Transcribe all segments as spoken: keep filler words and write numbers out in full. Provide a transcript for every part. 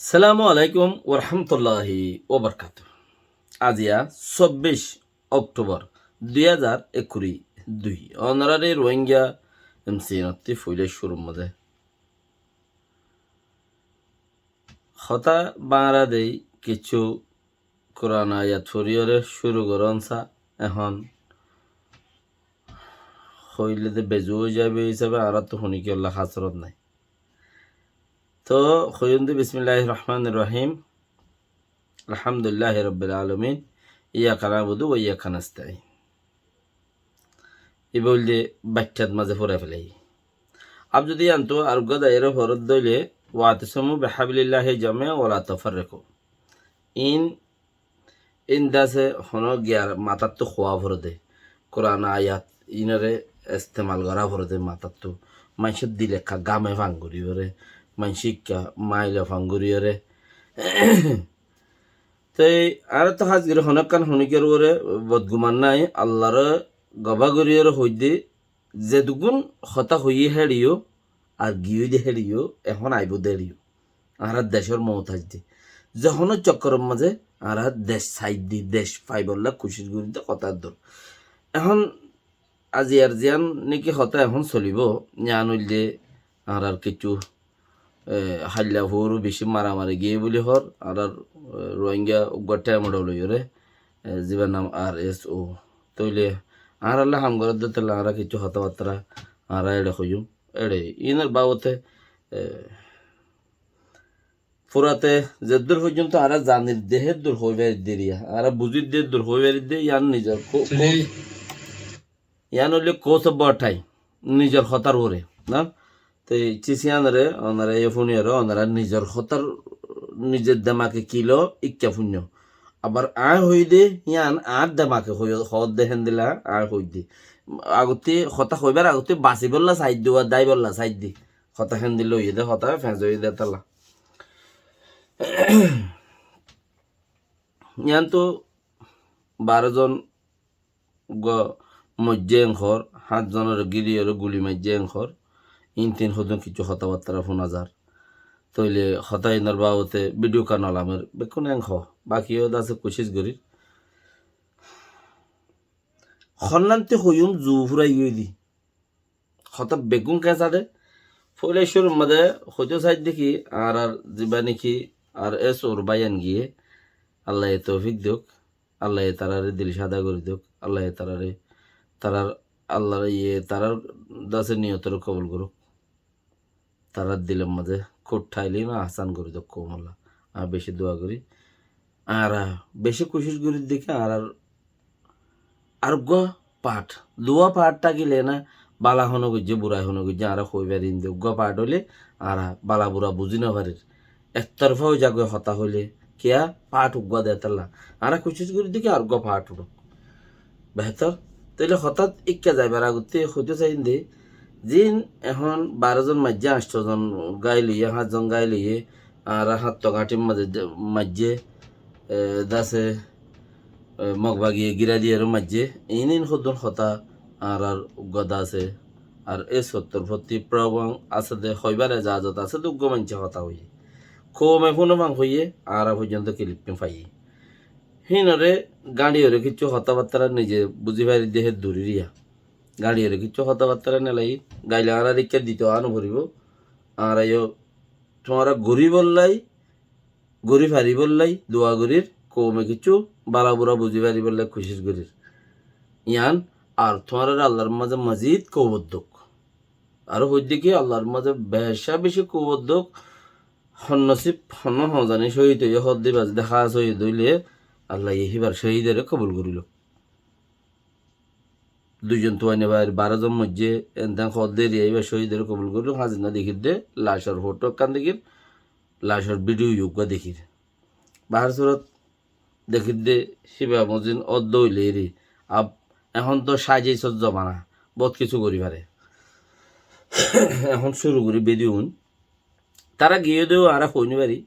Assalamu alaikum warahmatulláhi wabarakátuhu. Aziya sobbic Októbor dui házar ekkuri dui. Onorare Rohingya M C N ottú foila cúrur mazé hotá bañra dei kessú Kuran ayat foriyóre cúru goron sa. Ehón hoile de bezu ói zaibo, e hísabe añárattú honikiyólla hásorot nai. Toh hoiyum de, Bismillahir Rahmanir Rahim. Alhamdulillahi Rabbil Alamin. Iyyaka na'budu wa iyyaka nasta'in. Ibá óilde baiththát mazé fúrai félaiyi. Ab zodi iántu ar uggwá zaiyóre foródde óile, "Wa'tasimu bihablillahi jami'an wa la tafarraqu." Iín, iín de asé honó giyar matáttu hoó foredde. Kuran ayat iínoré estemal gorá foredde matáttu. Maincór dil ekká gáme fang goríyoré, maincé ekká maile fang goríyoré. Te añárattú hás gorí honókkan honikiyór uore bodguman nái, Allaré gobá goríyoré hoidde, zedukkún hotá hoiyí héçiyó, ar giyói de héçiyó, ehón aibóu de héçiyó. Añárar decór moót aijjé. Ze honó cokkoror mazé añára dec saidde, dec faibolla kucíc gorídde hotá dur. Ehón aziyar ziyán néki hotá ehón solibóu, yián óilde añárar kessú e, háilla fúru bicí maramari giyé buli hoór, añárar, e, Rohingya uggwá thaim ot loiyóre, e, zibár nam R S O. Tóile añáralla ham gorédde tóile añára kessú hotábattára añára eçe hoiyúm. Eçe, iínor babote, e, furate zeddúr foijjonto añára zanir de héddur hoói faridde riya, añára buzir de héddur hoói faridde, yián nizor ko-, ko-, Yián óile kóusobbor thaim, nizor hotár uore, na? Te cis yiánore, onora e fúniyore, onora nizor hotár, nizor demake ki lo, ikká fúinno. Abar aññí hoiyí de, yián añár demake hoiyó-, hoódde héndilla aññí hoiyí de. Agottí, hotá hoibár agottí basibólla saidde, uwa dáibolla saidde. Hotá héndilla óiye de, hotá feñs óiye de tálla. Yiántu baró zon uggwá moijjé enkor, háñt zonore gíriyoré guli maijjé enkor, iín tin hodún kessú hotábattára fúna zar. Tóile hotá iínor babote bidiyukkán olamer bekkún enk hoó, bakiyó de asé kucíc gorír. Honnánte hoiyúm zuu fúrai giyói de. Hotá beggún keñsa de. Foila cúrur mazé hoitó saidde ki, añárar zibá néki R S O r báiyain giyé, Allaye toufik douk, Allaye taráre dil cáda gorí douk, Allaye taráre, tarár, Allaye tarár de asé niyotoré kobul gorouk. Tarár dilor mazé kútha ailé yó ahsán gorí douk koumolla. Añí bicí dua gorí. Añára bicí kucíc gorí deki añárar ar uggwá part, duwá part tákile na, bála hone goijjé, bura hone goijjé, añára hoi farim de, uggwá part óile añára bála bura buzí nofarir. Ek torfá ói zagói hotá hoilé, kiyá part uggwá de tálla. Añára kucíc gorí deki ar uggwá part uçók. Behétor. Tóile hotát ikká zaibar agottí hoitó saiyum de, ziín ehón baró zon maijjé, añctho zon gáil óiye, háñt zon gáil óiye, añárar háñtto gáñthir mazé de-, maijjé, e, de asé, e, Mog bagiye gíra diyóre maijjé, iín iín hodún hotá añárar uggwá de asé, ar e sottor fottí program asé de, hoibár ezazot asé de, uggwá maincé hotá hoiyé. Koume fúne fang hoiyé, añára foijjonto kilip fún faiyí. Híinoré gáñçiyoré kessú hotábattára nize buzí faridde hé duri riya. Gáñçiyoré kessú hotábattára nelaiyí, gail añárar ikká dito ano foribó. Añára yó tuáñra goríbollái, gorí faribóllái dua gorír, koume kessú bála bura buzí faribóllái kucíc gorír. Yián ar tuáñrare Allar mazé mazid kouwot douk. Aró hoidde ki Allar mazé becá becí kouwot douk, hon nosib, hon hon zani cóhid óiye, hoddé ibá zodi hás cóhid óile, Allaye híbar cóhidoré kobul gorílou. Duizon tuaine bair baró zon moijjé, enten hoddé eriya ibá cóhidoré kobul gorílou, házir no dekír dé, lacor foto ekkán dekír, lacor vidiyo uggwá dekír. Bahár surot dekír dé, híba mozin óddo óile eri, ab, ehón to saijisor zomana, bout kessú gorí fare. Ehón cúru gorí vidiyo un. Tará giyé dé añára hoi no fari.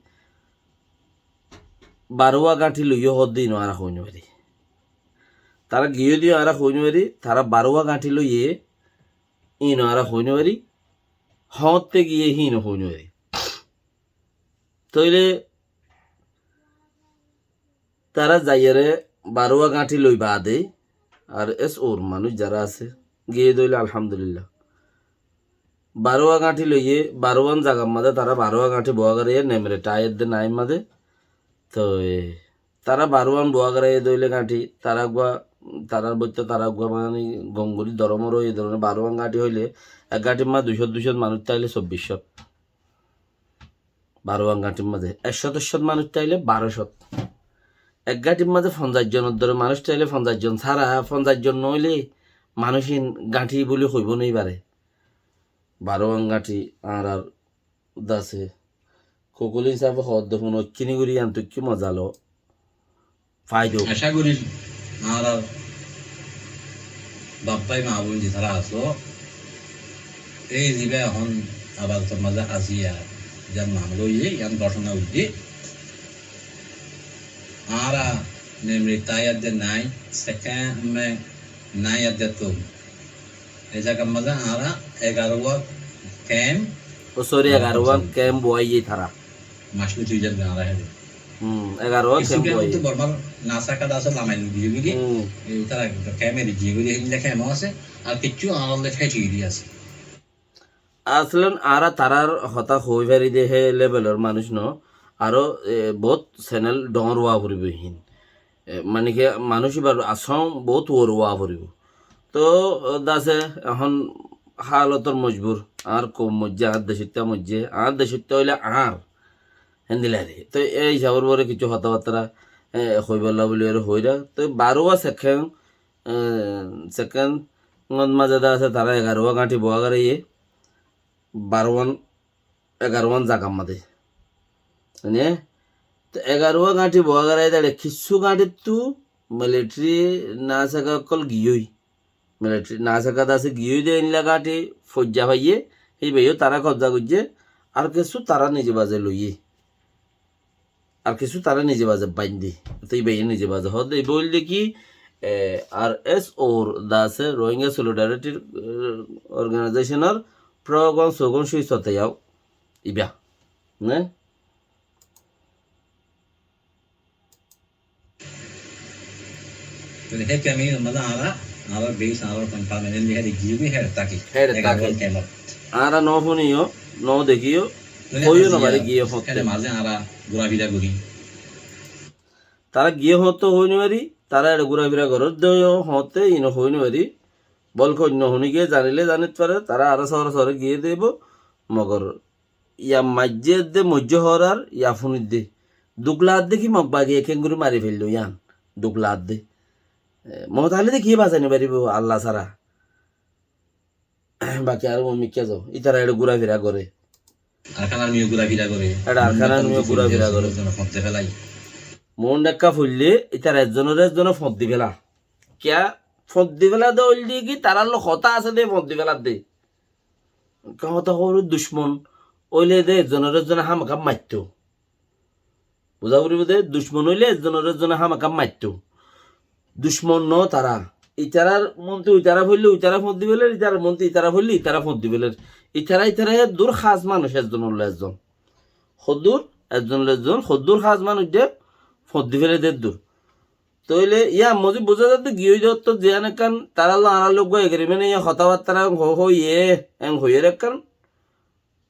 Baruwa gañthi loiyé hoddé iín ó añára hoi no fari. Tará giyé dé añára hoi no fari, tará baruwa gañthi loiyé iín ó añára hoi no fari, hoñtté giyé híin ó hoi no fari. Tóile tará zaiyóre Baruwa gáñthi loi baade, ARSOr manúic zará asé, giyé dé óile alhamdulillah. Baruwa gáñthi loiyé, Baruwan zagar mazé tará Baruwa gáñthi boówa goráiye, Nemre Thai edde nair mazé. Toi tará Baruwan boówa goráiye dé óile gáñthi, tará uggúa, tarár boittó tará uggúa mani gom gorí doromor óiye, doromor Baruwan gáñthi óile ek gáñthir mazé dui cót dui cót manúic táile sobbic cót. Baruwan gáñthir mazé ek cót, ek cót manúic táile baró cót. Ek gáñthir mazé fonzaic zonor dóre manúic táile fonzaic zon sára, fonzaic zon noóile manúic ín gáñthi buli hoibó noibáre. Baruwan gáñthi añárar dase Kukuli hísafe hoódde fúno, ikkíni gorí yíantu ki moza lo. Faidó. Acá gorír añárar baf bái, maa bóin zetará asó, ei zibá ehón adarotor mazé asé, yar zibá mamela óiye, yián góthona óiye. Añára Nemre Thai edde nái, Sekem nái edde tóu. E zagar mazé añára egaruwa kemp, ó, sori, egaruwa kemp boáiye tará. Mac loi tui zar añára héçe. Hum, egaruwa kemp boáiye. Bormar nasáka dase lamai loi giyé gori, hum, e tará kemp eri giyé gori, héndilla kemp ó asé, ar kiccú añárar loi fáiti gori asé. Aslan añára tarár hotá hoói fari dé hé levelor manúic noó, aró, e, boóut senel dhoóñr ówa foribó hín. E, mani ki manúic íbar asóng boóut uore ówa foribó. Toó, e, dase ehón hálotor mojbur, añár koum moijjé, añár decóitta moijjé, añár decóitta óile añár. Héndilla ar ki. Toi ei hísabor uore kiccú hotábattára, e, hoibálla buli ere hoóira. Toi Baruwa Sekem, e, Sekem ot mazé dase tará egaruwa gáñthi boówa goráiye, Baruwan, egaruwan zagar mazé. Mani, toi egaruwa gáñthi boówa goráiye dé kiccú gáñthittu militari nasáka ókkol giyói. Militari nasáka dase giyói dé éilla gáñthi foijja faiyé, híba yó tará kobza goijjé, ar kessú tará nize baze loiyé. Ar kessú tará nize baze baindé. Toi íba yó nize baze hoódde, íba óilde ki, e, ARSOr dase Rohingya Solidarity, e, Organizationor Phrogon Sogon Sui Soteyao íba. Né? Tóile hé kemp or mazé añára, añárar base, añárar permanently héçe giyói, héçe táki. Héçe táki. Egaruwa kemp ot. Añára no fúniyó, no dekíyo, tóile hoiyó no fari giyé hoóñtte. Héçe mazé añára gúrafira gorí. Tará giyé hoóñtte hoi no fari, tará héçe gúrafira gorédde hoóñtte, ino hoi no fari. Bolke oinno hone giyé zanilé zanit fare, tará aró sóra sóri giyé dé íba, mogor ya maijjé edde moijjé hoór ar ya fúnidde. Duk laadde ki Mog bagiye keéngorí mari feillo yían. Duk laadde. E, Mohomod Ali de ki basai no faribó Allah sára. Baki aró mumikká zo. Ítara eçé gúrafira goré. Arakan Army yó gúrafira goré. Eçé Arakan Army yó gúrafira goré. Ezzone foñti félai. Muúntu ekká foillé, ítara ezzonoré ezzone foñti féla. Kiyá foñti féla de óilde ki, tarár loi hotá asé de foñti félar de. Hotá hoór ducmon óile de ezzonoré ezzone hámaká maittó. Buzá foribó de, ducmon óile ezzonoré ezzone hámaká maittó. Ducmon noó tará. Itarár montu itará foillé uitará foñti féler, itarár montu itará foillé itará foñti féler. Itará, itará eddur hás manúic ezzonor loi ezzon. Hoddúr, ezzon loi ezzon, hoddúr hás manúic de foñti féle de eddur. Tóile yían mozé buzá zadde giyói de ottót ziyán ekkán tarár loi añárár loi eggua agreement, yían hotábattára ho-, hoiyé, en hoiyér ekkán,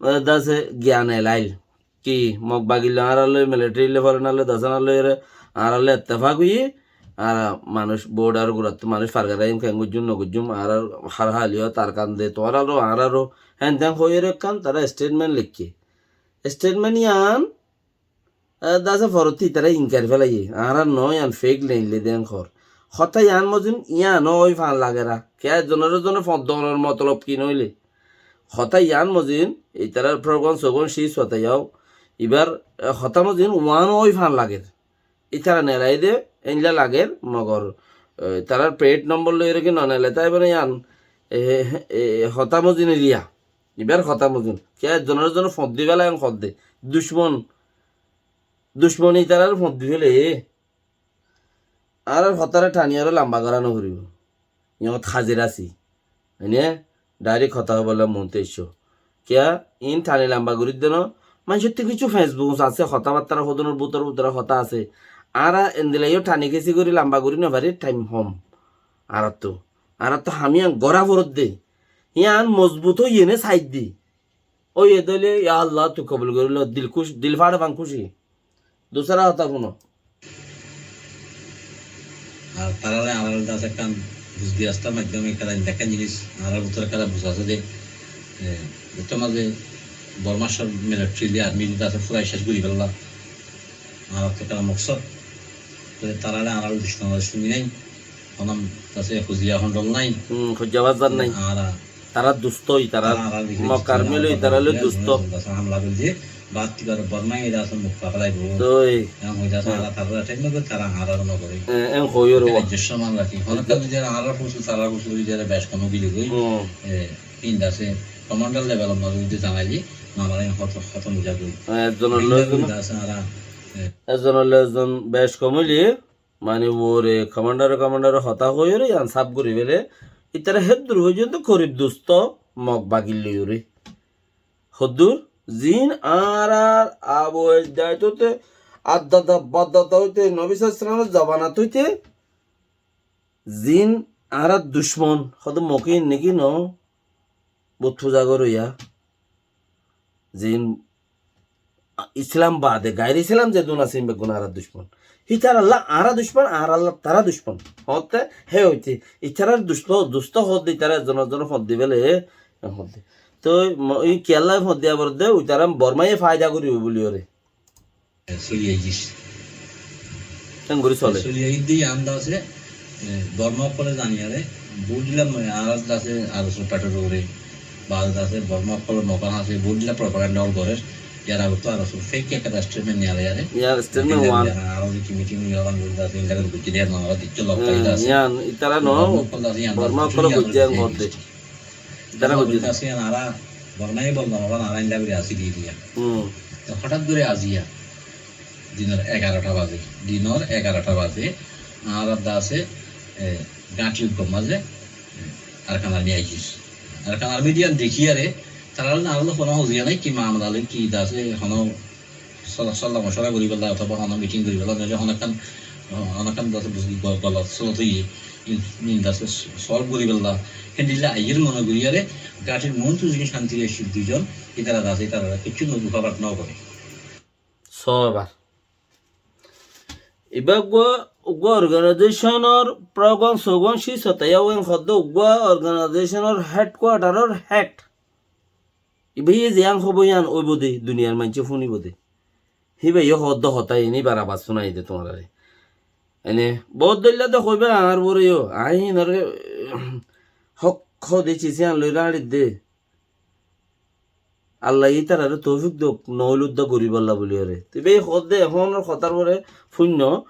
e, dase giyan elail. Ki, Mog bagir loi añárár loi, military loi, foreigner loi, dasanar loi ere añárár loi ettefak óiye, añára manúic border gurattú manúic fargarai keén goijjúm no goijjúm, añárár hár háliyot Arkan de, tuáñráró, añáráró, héen teén hoiyér ekkán tará statement leikké. Statement yían, e, dase forottí itará inkari félaiye. Añárar noó, yían fake lein le deén hoór. Hotá yían mozin yían ói fán lager. Kiyá ezzonoré ezzone foñt donor motolob ki noóile. Hotá yían mozin, itarár program sogon sis hotá yáu. Ibár, e, hotá mozin uán ói fán lager. Itará nelai de, éilla lager, mogor, e, tarár peit nombor loi reki no nelai, tai bone yían, e, e, hotá mozin eriya. Ibár hotá mozin. Kiyá ezzonoré ezzone foñt di félai en hoódde. Ducmon, ducmon itarár foñt di féle, e. Añárár hotáre thani aró lamba gorá no foribó. Yíñot házir así. Mane, direct hotá hoibolla muúntu aiccó. Kiyá, iín thani lamba gorídde no, Maincóttu kissú feñs-buñs asé, hotábattára hodunor bútore bútore hotá asé. Añára endilla yó thani kesi gorí lamba gorí nofarí, thaim hom. Añárattú, añárattú ham yían gorá foredde. Yían mozbut óiye né saidde. Óiye dé óile, ya Allah, tui kobul gorí lo, dil kúc-, dil façe fán kúci. Dusára hotá fúno. Ar tarare añárar dase ekkán buzdi rastár maiddome ekkán, ekkán jinis añárar bútore ekkán buz asé de, e, bútore mazé Bormar sor military de army de dase fúrai céc gorí félaiye. Añárar to ekkán moksod. Tóile tarare añárar ducmon ar cúni nái. Honó dase hoziya hondol nái. Hmm, hoziya bazar nái. Añára Tará dustó, itará Mok army loi itará loi dustó. Dase hamla goijjé, baad tibar Bormai ira asé muk fá félaibo. Toi. Ehón hoiye asé, añára tará attack no gorí, tará añára no goré. E, ehón hoiye re. Ehón hoiye re. Honó ekkan zodi añára fusú, tará fusú zodi bec kom ói gile goi, e, in dase commander level or maze zodi zanaile, no, añára ehón hoto, hoto buza goi. E, ekzonor loi ekzon. Dase añára, e, ekzonor loi ekzon bec kom óile, Mani uore commander e commander e hotá hoiyóre yián saf gorí fele, itará héddur foijjonto korib dustó Mok bagil loiyóre. Hoddúr? Ziín añárar abu ejdaid óite, addada baddada óite, Nobi sallallahu alaihi wasallam or zobanat óite, ziín añárar ducmon, hoddúr Mok ín niki no, but fuza goróya. Ziín Islam baade, gair Islam zedún asé, ín beggún añárar ducmon. Hítarallá añára ducmon, añárallá tará ducmon. Hoótte hé óite, ítarar dustó, dustó hoódde ítara ezon ezonor foñddi bele, e, hoódde. Toi mo-, í kiyólla foñddi abar de, uitará Bormaye faida goríbo buliyóre. Soli aiyír. Keéngorí sole? Soli aiyír de yián de asé, e, Borma ókkole zaniyóre, bout dila, añárar de asé, ar esu petor uore, baade de asé, Borma ókkole Mok asé, bout dila propaganda ókkol gorér, yar age to ar esu fake ekkán statement niyalaiyóre. Yar statement wan. Añára de ki meeting óiye, añára de asé, indá gorí goijjé de, añára de ki lok fai de asé. Yián, ítara no, Borma ókkol de asé, yián Borma ókkole goijjé, yián hoódde. Ítara hoódde asé, añára Bormaye boldom óiye, añára indá gorí así di diya. Hmm. To hotát gorí aziya, dinor egarota baze, dinor egarota baze, añárar de asé, e, gáñthi uggwar maze, e, Arakan Army aiyér. Arakan Army de yián dekíyore, tará loi añárar loi honó hoziya nái, ki mamela loi, ki de asé, honó sola, sola mocuwara goríbolla, otóba honó meeting goríbolla, noile honó ekkán, honó ekkán de asé buzdi go-, golot solot óiye, in, in de asé solve goríbolla, héndilla aiyér mone goríyore, gáñthir muúntu zin cánti aiccíl duizon, ítara de asé, ítarare kiccú no dufa bat no goré. Só ebar. Ibá uggwá, uggwá organization or progon sogon cí sotaiya uén hoódde uggwá organization or headquarter or head. Ibáye ziyán hoibó yían óibo de, duniyar maincé fúnibo de. Híbaye hoódde hotá iín, íbar abas fúnai de tuáñrare. Ene, bout dóilla de hoibá añár uore yó, aññí híinore hók hoóde cis yían loi ráñçir de. Allaye ítarare toufik douk, noóile uddá goríbolla buliyóre. Te ibáye hoódde ehónor hotár uore fúinno,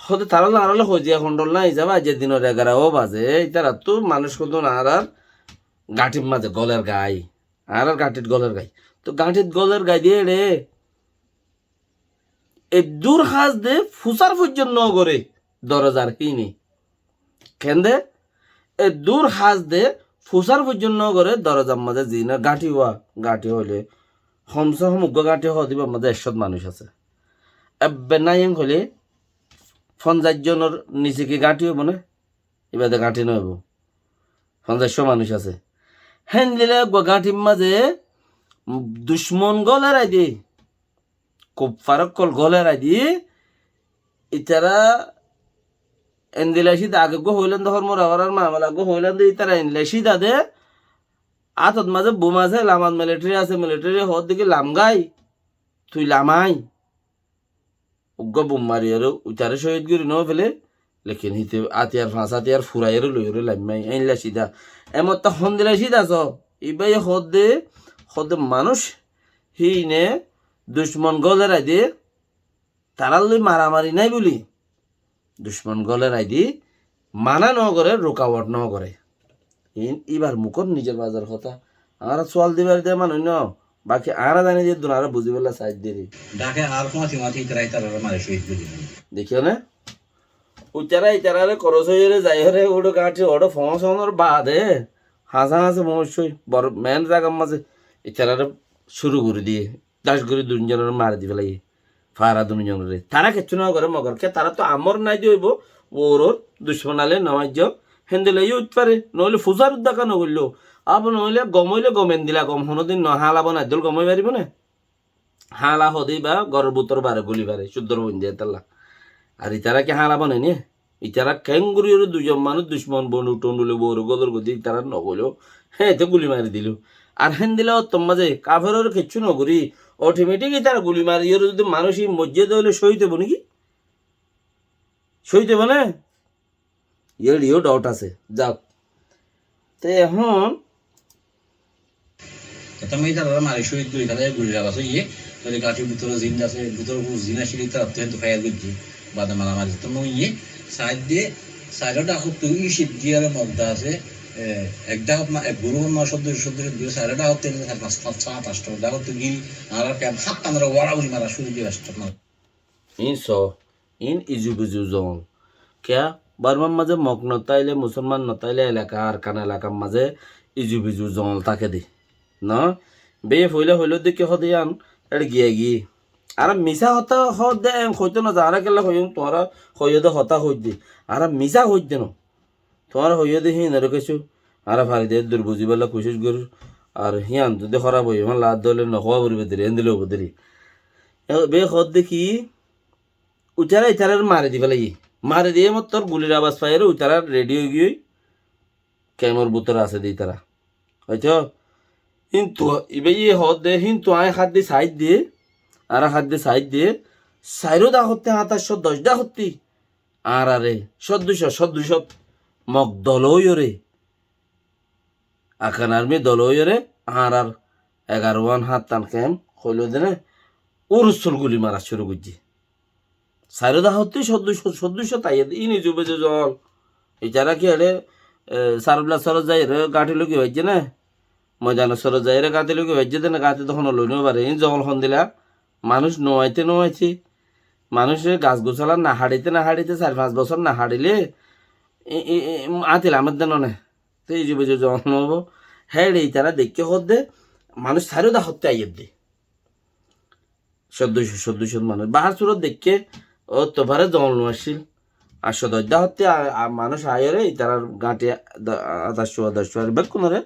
hoódde tará loi añárar loi hoziya hondol nái, hísabe aijja dinor egara ó baze, ítarattú manúic hodún añárar gáñthir maze goler gai. Añárar gáñthit goler gai. Toh gáñthit goler gai de eçe, eddúr hás de fusár foijjonto no goré dorozar híine. Keénde? Eddúr hás de fusár foijjonto no goré dorozar mazé ziín gáñthi uwá, gáñthi hoilé hom se hom uggwá gáñthi hoó de íbar mazé ekcót manúic asé. Ebbe náiyeng hoilé fonzaic zonor nise ki gáñthi óibo né? Ibá de gáñthi no óibo. Fonzaiccó manúic asé. Héndilla eggúa gáñthir mazé ducmon gólerai di, kuffar ókkol gólerai di, ítara endilla cída age eggúa hoilám de, Hormuz Abrahar mamela eggúa hoilám de, ítara endilla cída de, átot mazé bum asé, lamat militeri asé, militeri hoódde ki lamgai, tui lamai. Uggúa bum mariyóre uitaré cóhid gorí no féle, lekin híte átiyar, fañs átiyar furaiyóre loiyóre laimmái, éilla cída. Emottá hondilla cída só, ibáye hoódde, hoódde manúic híine ducmon gólerai de, tarár loi maramari nái buli, ducmon gólerai de, mana no goré, rukawot no goré. Iín íbar mukót nizor bazar hotá. Añára sual dibar de manúic no, baki añára zani de dun añára buzibólla saidde. Dháke ar fúañti fúañti ítara ítarare mari cóhid gorí diyé. Dekíyo né? Uitara ítarare koros óiyore zaiyore uço gáñthi uço foóñsonor baade hañsé hañsé foóñsoi bor meén zagar mazé ítarare cúru gorí diyé. Dac gorí duní zonoré mari di félaiye. Fara duní zonoré. Tará kessú no goré mogor. Ke tará to amor nai de óibo. Uoror ducmon ale no aijjo. Héndilla yó óit fare. Noóile fusár uddaká no goilló. Abo noóile gom óile gom endilla gom. Honódin no hála bana dol gom ói faribó né? Hála hode íba goror bútor bare guli fare. Cúddor boin de tolla. Ar itará ki hála bane né? Itará keéngorí ore duizon manúic ducmon bonduk tonduk loi uore gólor gorí itará no goiló, hé, ete guli mari diló. Ar héndilla ottór mazé kaferoré kessú no gorí, otometik itará guli mari ore zodi manúic moijjé de óile cóhid óibo né ki? Cóhid óibo né? Yéçe yó dhaut asé. Zauk. Te ehón Te ítara mari cóhid gorí félaiye, gulir abas óiye, tóile gaçir bútore zin asé, bútore zin asíl, ítara to héntu fáir goijjé, bade maramari to óiye, saidde, sairó dhakottu icib diyaré Mok dá asé, e, ek dhakot ma, ek gurufot ma, soddo, soddo, soddo, sairó dhakottu ene sar fañs, fañs, sát, añctó dhakottu giri, añárar kemp háttanore wara wuri mara cúru goijjé, añctó mara. Iín soó, iín izu bizu zongol. Kiyá? Bormar mazé Mok no táile, Musolman no táile elaka, Arkan elakar mazé izu bizu zongol táke de. No? Beye foila hoiló de ki hoó de yían, eçé giyé giyé. Añára misá hotá hoó de en hoitó no za, añára kiyólla hoiyúm, tuáñra hoiyó de hotá hoóidde. Añára misá hoóidde no. Tuáñra hoiyó de híinoré kessú, añára fari de dur buzibálla kucíc gorír. Ar hían zodi hóraf ói, hían laát dóile no hoóa foribó deri, héndilla óibo deri. E, be hoódde ki, uitará itarár mari di félaiye. Mari diyé mottor gulir abas faiyóre uitará redi ói giyói, kemor bútore asé de itará. Óito, híntu ibáye hoódde, híntu aññí hádde saáidde, añára hádde saáidde, sairó dhakotti, háñtaccó doc dhakotti, añárare, códdocó, códdocót Mok dol óiyoré, Arkan Armi dol óiyoré, añárar egaruwán háttan kemp hoiló de né, urussul guli mara cúru goijjé. Sairó dhakotti códdocó, códdocó taiyé de, iín izu bizu zongol. Itará ki eçé, e, Sarbela sorot zaiyóre gáñti loi goi faijjé né? Moidanor sorot zaiyóre gáñti loi goi faijjé de né, gáñti to hono loi no fare. Iín zongol hondilla, manúic no aite no aite, manúice gas gusala no haçite no haçite, sair fañs bosór no haçile, i, i, i, áñti lamedde no né. Te izu bizu zongol no óibo. Héçe itará deikké hoódde, manúic sairó dhakotti aiyér de. Códdocó, códdocó manúic. Bahár surot deikké, ótto fare zongol no accíl. Añctó doc dhakotti a, a, manúic aiyóre, itarár gáñti da, a, daccúa, daccúa, ar bekkúnore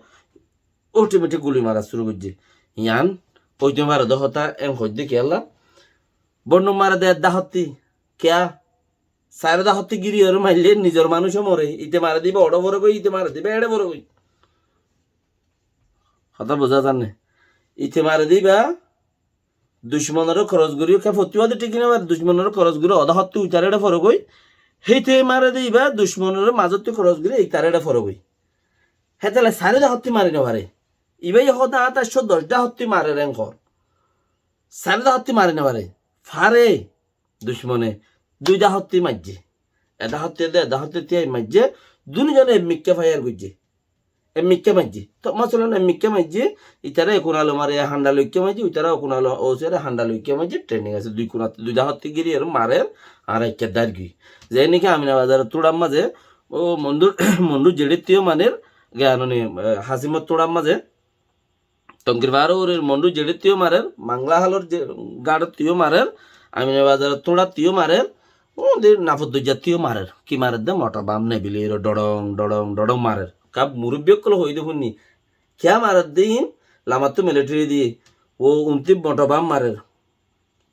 otometik guli mara cúru goijjé. Yián óito fare de hotá, en hoóidde kiyólla? Bonduk mare de ek dhakotti. Kiyá? Sairó dhakotti giriyoré maille nizor manúic ó more. Ite mare de íba oçé forogói, ite mare de íba eçé forogói. Hotá buzá zar né? Ite mare de íba ducmonoré koros gorí, ke fottí wade thík no fare, ducmonoré koros gorí, ó dhakotti uitará eçé forogói. Híte mare de íba ducmonoré mazótti koros gorí, itará eçé forogói. Hétolla sairó dhakotti mari no fare. Ibáye hoódde aññí taccó doc dhakotti marer en hoór. Sairó dhakotti mari no fare. Fare. Ducmone dui dhakotti maijjé. E dhakotti de, e dhakotti tiyai maijjé. Dunizone emmikká fáiyar goijjé. Emmikká maijjé. To, masalan, emmikká maijjé, itará ekun alu mare, e hañdha loikká maijjé, uitará ekun alu ósiyaré hañdha loikká maijjé, training asé, dui kunattú, dui dhakotti giri ere marer, ar ekká dárgui. Ze niki Aminabazaror túçar mazé, ó Mondur, Mondur zeçéttiyó marer, ge anoni, e, Hasimor túçar mazé, Tongir Faáror uore Mondur zeçéttiyó marer, Bangla Hálor ze-, gáñçottiyó marer, Aminabazaror túçattiyó marer, ó de Nafudduijjattiyó marer. Ki marer de? Moto bam nebileyóre dhoçong, dhoçong, dhoçong marer. Kab murubbi ókkole hoiyé de fúinni. Kiyá marer de iín? Lamattú militeri diyé. Ó unti moto bam marer.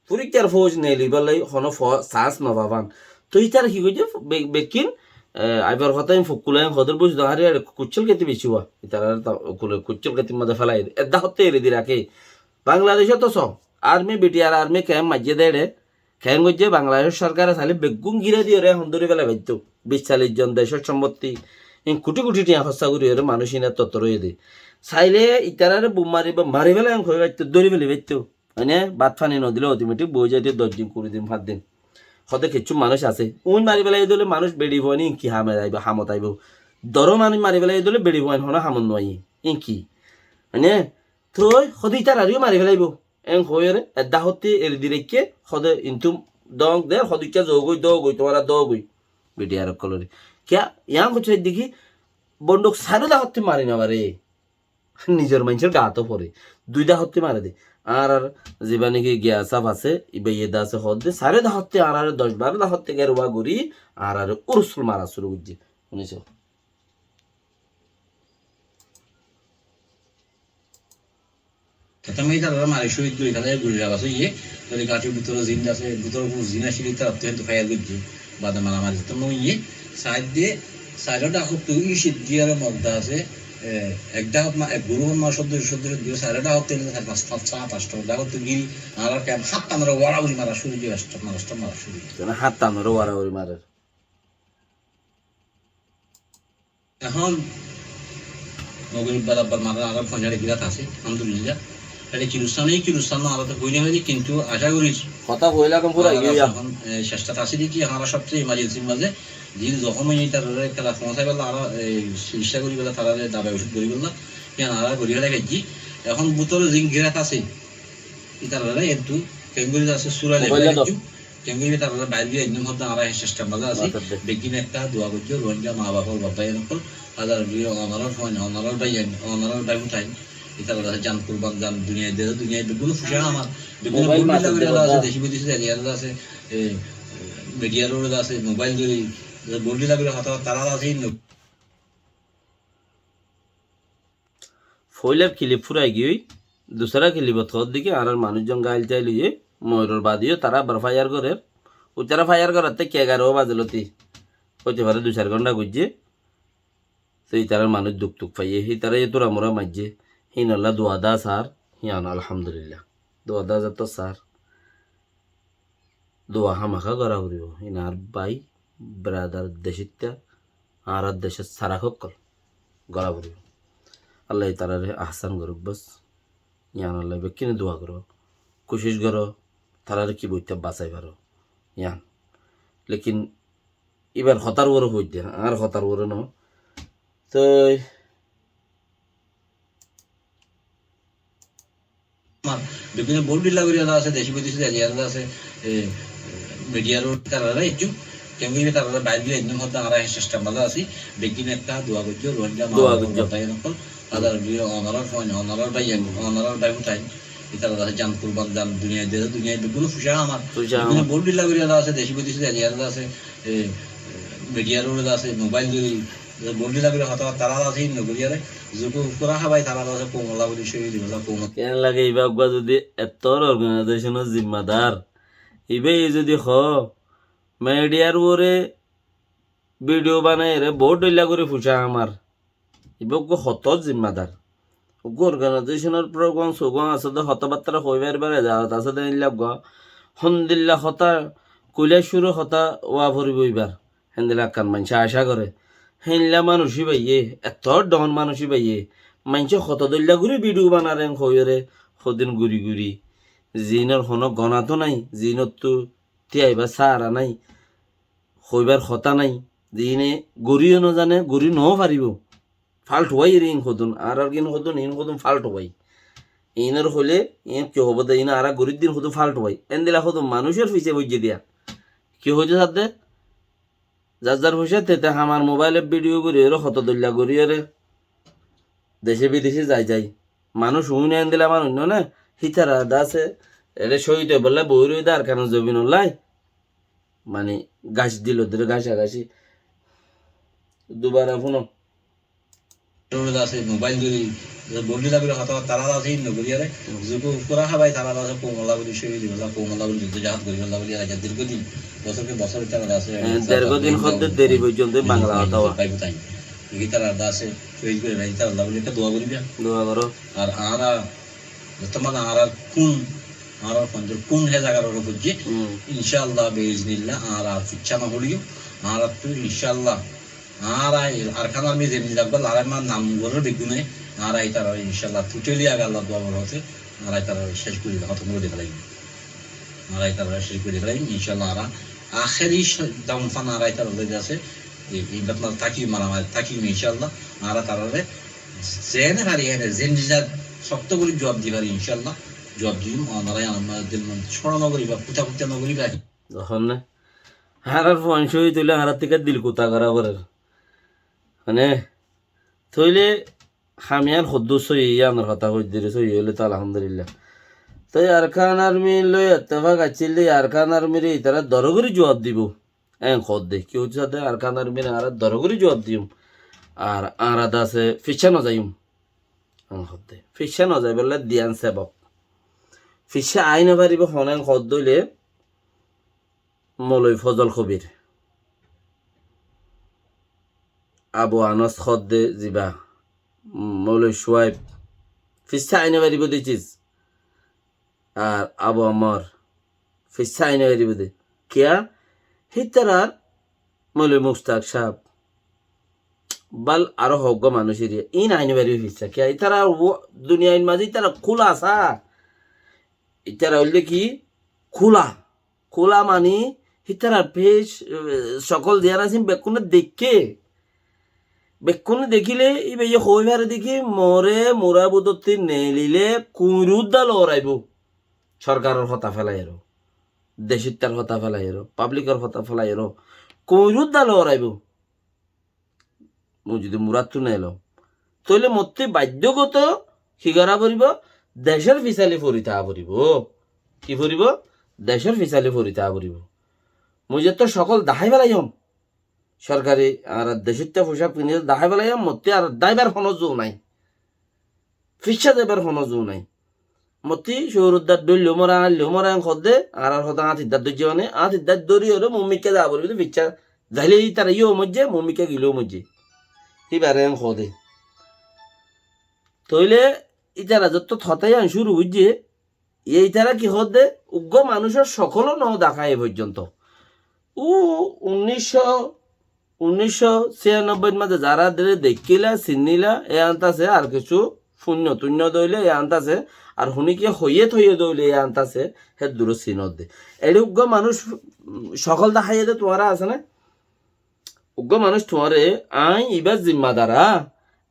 Furikkar fóuj neelibálla honó fo-, sañs no fafán. Toi ítara ki goijjé? Be-, bekkín, e, aibar hotá iín fukkulá iín hodór bóci dohári ar kuccíl kéti bicí wá. Ítara ta-, kule kuccíl kétir mazé félai. Edda hottá eri di raké. Bangladecót tó só. Armi, bi ti ar armi kemp maijjé de eçé. Keén goijjé Bangladecór sorkare sailé beggún gíra diyóre ehón dóri félai faittó. Bic callic zon decór sompotti. Iín kuthi kuthi thiañ hóssa gorí ore manúic iín etto etto roiyé de. Sailé ítarare bum mari ba-, mari félai ehón hoi faittó, dóri félai faittó. Mane, bát fani no dile otometik boi zaito doc din, kuri din, fañs din. Hode kessú manúic asé. Uin mari félaiye dóile manúic beçi fuain iín ki hame aibo, hamot aibo. Doro manúic mari félaiye dóile beçi fuain hono hamot no aiye. Iín ki? Mane, toi hode ítarareyó mari félaibo. En hoiyóre, edda hotte eri di raikké, hode intu dong der, hode ikká zogoi, dogoi, tuáñra dogoi. Bi ti ar okkolore. Kiyá, yián hoiccé deki, bonduk sairó dá hotte mari no fare. Nizor maincór gaát ó fore. Dui dá hottí mare de. Añárar zibá niki giya sáf asé, ibáye de asé hoódde, sairó dahótte añáráre doc baró dahótte geruwa gorí, añáráre ursul mara cúru goijjé. Fúniso? Hotá mani tarare mari cóhid gorí félaiye, gorí rafa óiye, tóile gañçir bútore zin asé, bútore zin asíl, ítarattu héntu fáir goijjé, bade maramari zotó no óiye, saidde, sairó dhákottu ícit diyaré modda asé, e, ek dhákot ma-, ek gurúfor ma códdo, códdo, códdo, sairó dhákottu héntu sair fañs, fañs, saat, añctó dhákottu giri, añárar kemp háttanore warauri mara cúru óiye, mara cúru óiye. Zene háttanore warauri marer. Ehón mogorib bela abbar maze añárar foñsare girat asé, alhamdulillah. Ete kirustan, ei kirustan añára to hoi no fari, kintu aca gorir. Hotá hoila kon fura añára giyé. Ehón, e, cesta asé de ki, añára sobse emergency maze, zin zohom óiye, tarare kela foñsai bela, añára, e, cikitsa gori bela, tarare dabai ocud gori bela, iyan añára gori félai faijji. Ehón bútore zin girat asé, itarare entu kengori asé, sura mobile level do. Entu Kengori tarare bair gori ainnum hoddé añára e cestar maze así. Matar de. Beggín ekká dua goijjó, Rohingya ma baf or baf bái ókkol, hazar dui onoror fuain, onoror bái ain, onoror bái futain. Itarare jan kurban, jan duniyai de, duniyai beggún fusa amar, beggún mobile bondilla matar de gori asé, boda. Deci bideci zai asé, e, media loi asé, mobile dori, bondilla gori hotá, tará asé, no. Foila kilip furai giyói, dusara kilipot hoódde ki añárar manúic zon gail tail óiye, moiror bade yó tará abar faiyar gorer. Uitará faiyar goratte ki egaró baze lóti óite fare, dui sair gonthá goijjé. Toi itarar manúic duk tuk faiyé, itará yó tura mura maijjé. Hínolla dua da sar, híyan alhamdulillah. Dua da za to sar. Dua hámaká gora foribó. Hín añár bái, brother, decitta, añárar decor sarak ókkol gora foribó. Allah ye tarare ahsan gorouk bas. Yián Allah bekkúne dua goro. Kucíc goro, tarare ki boitta basai faro. Yián. Lekin ibar hotár uore hoidde, añár hotár uore no. Toi Beggúne bondilla gori asé, deci bideci zai asé, e, media loi tarare ejjum, kengori tarare bair gori ainnum hoddé añára e cestar maze así, beggín ekká dua goijjó, Rohingya ma baf ókkol, hazar dui onoror fuain, onoror bái ain, onoror bái futain, itarare asé jan kurban, jan duniyai de, duniyai beggún fusa amar, fusa amar. Beggúne bondilla gori asé, deci bideci zai asé, e, media loi asé, mobile dori, Bondilla gori hotá tará asé, hín no goriyaré, zuku kura hábai tará asé, koumolla boli cóhid óibolla, koumot. Ken lage iba uggwá zodi ettór organization or zimmadar, iba e zodi hoó, media r uore video banaiyeré bout dhoilla gori fusa amar. Iba uggwá hotór zimmadar. Uggwá organization or program sogram asé de, hotábattá hoi faribar ezagot asé de, endilla uggwá hondilla hotá, kuila cúru hotá ówa foribó ibar. Héndilla ekkán maincé acá goré. Héndilla manúic íbaye, ettór dhon manúic íbaye, maincé hoto dhoilla gori video banar en hoiyóre, hodin guri guri. Ziínor honó goná tó nái, ziínottu tíaiba sára nái, hoibar hotá nái, ziíne gorí yó no zane, gorí no faribó. Faltu bái iín hodún, añárar gín hodún, iín hodún faltu bái. Iínor hoilé, iín ki hobo de, iín añára gorír din hodún faltu bái. Endilla hodún manúicor fisé foijjé diya. Ki hoitó sadde? Zar zar foicá tete hamar mobile e video gorí ore, hoto dhoilla gorí ore, dece bidece zai zai. Manúic uine endilla manúic no ne, hítara de asé, ere cóhid óibolla boói roiyé de Arkanor zobinolla. Mani gac dilo dóre, gacaগাci. Dubara fúno. Loi asé, mobile dóri, bondilla gori hotá tará asé, hín no goriyaré, zuku kura hábai tará asé, koumolla boli cóhid óibolla, koumolla boli juddo jahad goribólla boli, aijja dirgho din, bosór ke bosór tará asé, e, dirgho din hoddé deri foijjonto Bangla hotá hoó. Bái futain. Tará asé, cóhid gori, tará boli ekká dua goriba. Dua goró. Ar añára Bortoman añárar kún, añárar fonjor kún he zagar uore foijjé. Hmm. Incállah, biiznillah, añára ar ficcá no foriyum. Añárattu incállah, añára e Arkan Army zendilla larai ma nam gorer beggúne, añára itarare incállah totally age Allar duar hoté, añára itarare céc gori, hótom gori felaiyum. Añára itarare céc gori felaiyum, incállah, añára ahéri dam fan añára itarare de asé, e, e, ibat mal tákiyum, maramari tákiyum, incállah, añára tarare Zene fari ene, zendilla sokto gori juab di fari, incállah, juab diyum, onora añárar dil mon córo no goriba, kuta kuta no goriba. Ehón ne, añárar fuain cóhid óile añárar tika dil kuta gora forer. Mane, tóile ham iyan hoddúr sóiyi, iyanor hotá hoiddíre sóiyi óile to alhamdulillah. Toi Arkan Army loi ettefak accíl de, Arkan Army re itará dóro gorí juab dibou. Eén hoódde, ki hoódde, Arkan Army re añára dóro gorí juab diyum. Ar añára dase ficcá nozaiyum. Eén hoódde, ficcá nozaibálla diyan sebab. Ficcá aái nofaribóu hone eén hoódde óile Moloi Fozol Kobir, Abu Anos hoódde ziba, Moloi Cuaib, ficcá aái nofaribóu de ciz. Ar Abu Ammar, ficcá aái nofaribóu de. Kiyá? Hítarar Moloi Mustak sáb, bal aró hoggúa manúic eriya, iín aái nofaribóu ficcá. Kiyá? Ítara duniyair mazé ítara kúla asá. Ítara óilde ki? Kúla. Kúla mani hítarar fec, e, cokól ziyán asé bekkúne deikké. Bekkúne dekíle íbaye hoói fare de ki, more murabúdottí neelile kuñirúdda looraibóu. Sorkaror hotá félai aró, decíttar hotá félai aró, pablikor hotá félai aró, kuñirúdda looraibóu. Mui zudi muráttu neelóm, tóile mottí baiddógoto ki gorá foribóu? Decór fisali fori táa foribóu. Ki foribóu? Decór fisali fori táa foribóu. Mui zettó cokól dahái felaiyóm, sorkari añárar decítta focák fiñdí dahái felaiyóm, mottí ar dáibar honó zuu nái. Ficcá zaibar honó zuu nái. Mottí cóuruddar dhoillou mora, aillou mora eén hoódde, añárar hotá áñtiddar dóijje mane, áñtiddar dóri óre muúmikká zaa foribóu de, ficcá zaile ítara yó moijje, muúmikká gilóu moijje. Híbare eén hoódde. Tóile ítara zottó hotá yián cúru goijje, Ye ítara ki hoódde? Uggúa manúicor cokólou no deká e foijjonto. Ú unníc cót, unníc cót ciyanobboir mazé zará dere deikkíla, sinníla, e añtase ar kessú fúinno-túinno dóile e añtase, ar huníkiye hoiyé-thoiyé dóile e añtase, hé duro sinódde. Eçé uggúa manúic, mm, cokól deháiye dé tuáñra asé né? Uggúa manúic tuáñre, aññí ibár zimmadar,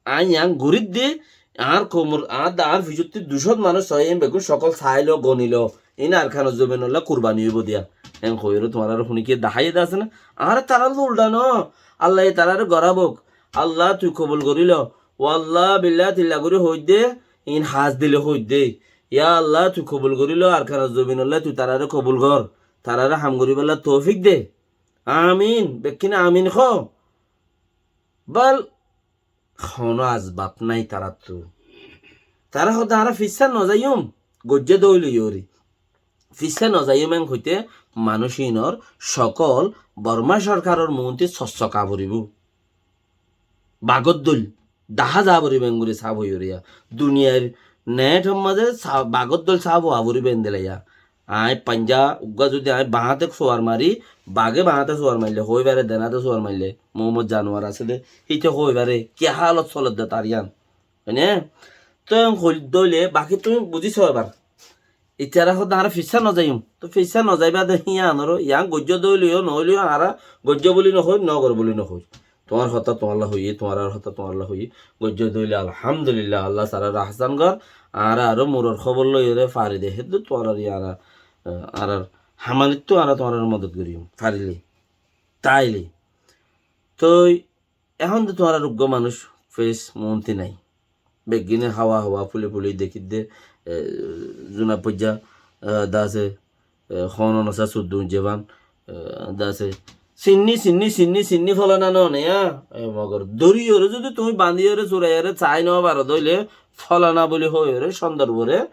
aññí yián gorídde, añár koumor, añár da-, añár ficottí dui cót manúic sóiye, iín beggún cokól saáilo, gonilo, iín Arkanor zobinolla kurbani óibou diya. Eén hoiyóre tuáñráre huníkiye daháiye de asé né? Añáre tarálla uldha noó, Allaye taráre gorábouk. Alla, tui kobul gorí lo. Walla, billa, tilla gorí hoóidde, iín has dile hoóidde. Ya Alla, tui kobul gorí lo, Arkanor zobinolla tui taráre kobul gor. Taráre ham goríbolla toufik de. Amin, bekkúne amin hoó. Bal, honó asbab nái taráttu. Tará hoódde añára fissá nozaiyum, goijjá dóile yóre. Fissá nozaiyum en hoité manúic inor cokól Bormá sorkaror muúnti sossoká foribóu. Bagór dóil dahá zaa foribóu, engori sáf ói óre. Duniyair neethor mazé sa-, bagór dóil sáf óa foribóu endilla. Aññí fainjá uggúa zudi aññí baáñte suar mari, bagé baáñte suar maille, hoói fare denáte suar maille, muúmot januar asé dé, híte hoói fare, ki hálot soledde tar yián. Hoine? Tói en hoil dóile, baki tuñí buzíso ebar. Itará hoódde añára fissá nozaiyum. Tói fissá nozaibá de híanoró, yián goijjó dóile yó, noóile yó, añára goijjó buli nohoóir, nogor buli nohoóir. Tuáñr hotá tuáñlla hoiyí, tuáñrár hotá tuáñlla hoiyí. Goijjó dóile alhamdulillah, Alla taráre ahsán gor. Añára aró muror hóbor loiyóre fari de, héddur tuáñrár yiára, eh, añárar hamanittú añára tuáñrár modot goijjum, farile. Táile. Tói, ehón de tuáñrár uggúa manúic fes muúnti nái. Beggíne háwa háwa fuli fuli dekídde, eh, zuna foijja, eh, dase, eh, hono nosa suddu uñjjé fán, eh, dase. Sinní, sinní, sinní, sinní fólana noó né, ya? Eh, mogor dóriyoré zudi tuñí bandíyoré, suraiyóre, saái noó faro dóile, fólana buli hoóiyoré, cóndor uore,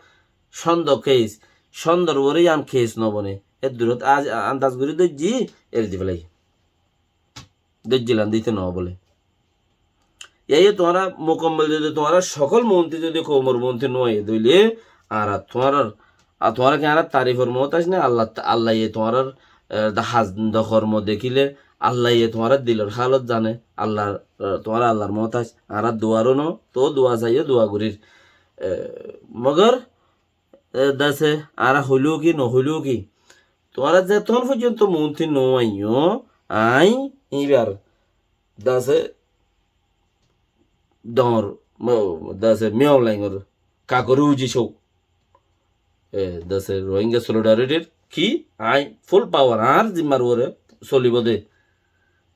cóndo keis, cóndor uore yián keis nobone. Héddurót añdaz gorí dóijji, eri di félai. Dóijjilan dite noó bóle. Yáiye tuáñra mukammol zodi tuáñra cokól muúnti zodi koumor muúnti nóoiye dóile, añára tuáñrar, a tuáñra ki añárar tarifor muhtác né? Alla, Allaye tuáñrar, eh, da has, da hormo dekíle, Allaye tuáñrar dilor hálot zane, Allar, eh, tuáñra Allar muhtác, añára duaró noó, toó dua saiyó, dua gorír. Eh, mogor, eh, dase, añára hoilú ki, nohoilú ki, tuáñra zetón foijjonto muúnti nóoaiyo, aññí íbar dase doñr, mo-, dase Min Aung Hlaingor kakori uji sóu. E, dase Rohingya Solidarityr ki, aññí full power añár zimmar uore solibó de.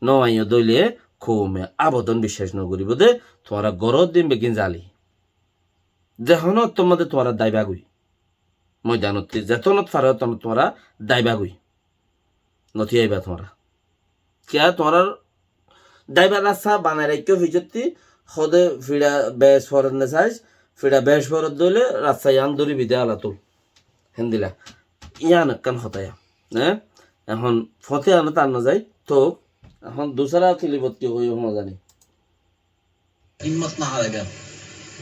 Nóoaiyo dóile koume abodon biccác nogoríbou de, tuáñra górot din beggín zali. Ze honó ottór mazé tuáñra dáibagói. moidanottí, zetónot faro ótonot tuáñra daiba goi. Notí aiba tuáñra. Kiyá tuáñrar daibar rasta banai raikkó fisottí, hóde fiça bec forot ne sais, fiça bec forot dóile rasta yián dóri bidé alatul. Héndilla. Yián ekkán hotá yián. Ehón foñti yiánot ar no zai, tóu ehón dusára kilibottí hoiyó no zani. Himmot no háraibá.